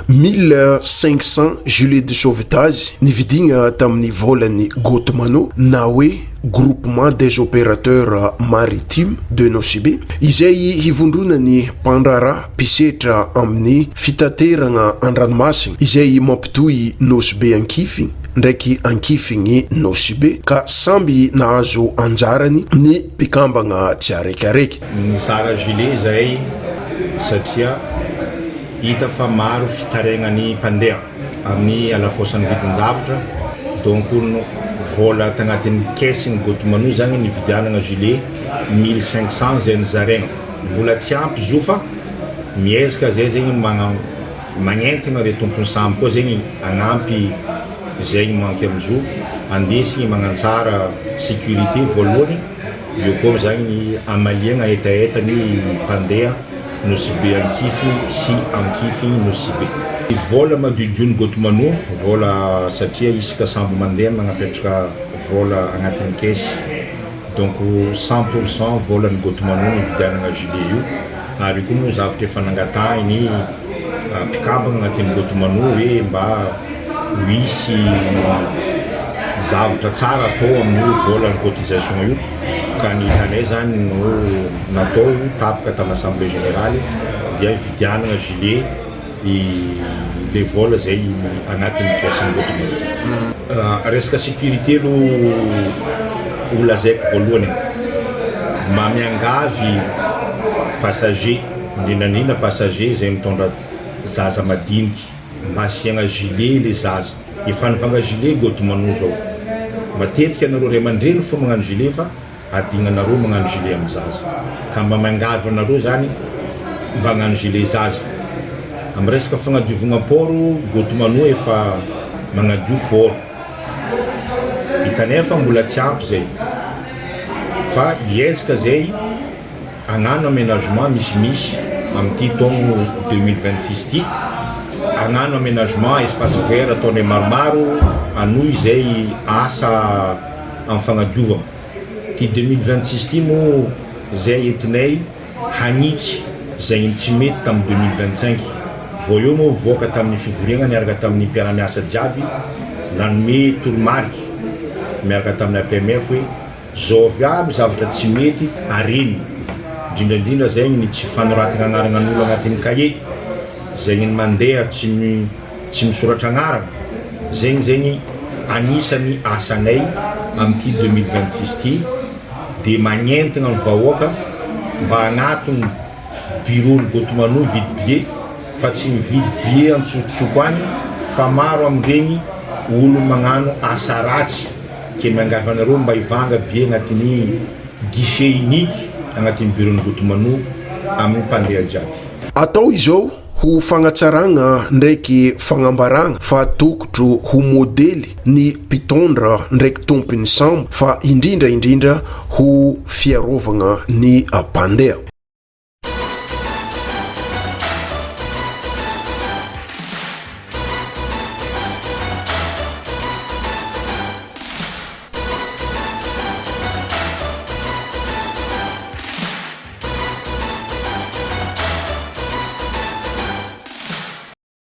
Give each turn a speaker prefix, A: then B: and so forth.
A: 1500 gilets de sauvetage nividiana tamin'ny volan'ny Gotmano na hoe Groupement des Opérateurs Maritimes de Nosy Be izay hivondronan'ny mpandraharaha mpisetra amin'ny fitateragna an-dranomasina izay mampitohy Nosy Be Ankify ndraiky Ankifigny Nosy Be ka samby nahazo anjarany ny mpikambagna tsiaraikiaraiky.
B: Nizara gilet izahay satria hita fa maro fitarainan'ny mpandeha amin'ny halafosan'ny vidin-javatra donc vola tagnatin'ny caisse-n'ny Gotomano zagny nividianagna gilet 1500 zay nizaraigna. Mbola tsy ampy izy io fa miezaka zay zegny magnentigna re tompony sambo koa zegny hagnampy zegny manky amizio andesigny magnantsara sécurité voalohany. Eo koa zany ny hamaliagna hetaheta ny mpandeha Nosy Be Ankify sy Ankify Nosy Be. Ny vola madiodio ny Gotomano, vola satria isaka sambo mandeha magnapetraka vola agnatin'ny caisse donc 100% vola ny Gotomano no ividianagna gilet io ary io koa moa zavatra efa nangatahiny mpikambagna agnatin'ny Gotomano hoe mba ho hisy zavatra tsara atao amin'io volan'ny cotisation io ka ny hitanay zany no natao tapaka tamin'ny assemblée générale dia hividianana gilet le vola zay agnatin'ny caisse-n'ny Gotomano. Resaka sécurité aloha ho lazaiko voalohany e, mba miangavy passager indrindra indrindra passager zay mitondra zaza madiniky Mba asiagna gilet le zaza. Efa nivanga gilet Godmano zao. Matetika anareo ray aman-dreny fo magnano gilet fa adignanareo magnano gilet amin'ny zaza. Ka mba miangavy anareo zany mba hagnano gilet zaza. Amin'ny resaka fagnadiovagna port Godmano efa magnadio port. Hitanay fa mbola tsy ampy zay. Fa hiezaka zay. Hagnano aménagement misimisy amin'ity taogno 2026 ity, hagnano aménagement espace vert ataonay maromaro, hanohy izay asa amin'ny fagnadiovagna. Ity 2026 ity moa izay entinay hagnitsy izay tsy mety tamin'ny 2025. Vao eo moa mivoaka tamin'ny fivoriagna niaraka tamin'ny mpiara-miasa jiaby, nanome toromariky miaraka tamin'ny APMF hoe, Zao avy aby zavatra tsy mety areny, indrindra indrindra zegny ny tsy fanoratagna agnaragnan'olo agnatin'ny cahier, zegny ny mandeha tsy tsy misoratra agnarana, zegny zegny agnisan'ny asanay amin'ity 2026 ty, de magnentagna ny vahoaka mba hagnatogno bureau ny Gotomano hividy billet fa tsy mividy billet antsokosoko agny fa maro amin'iregny olo magnano asa ratsy. Ke miangavy anareo mba hivanga be agnatin'ny guichet unique agnatin'ny bureau-n'ny Gotomano amin'ny mpandeha jiaby.
A: Atao izao ho fagnatsaragna ndraiky fagnambaragna fa tokotro ho modely ny mpitondra ndraiky tompony sambo fa indrindra indrindra ho fiarovagna ny mpandeha.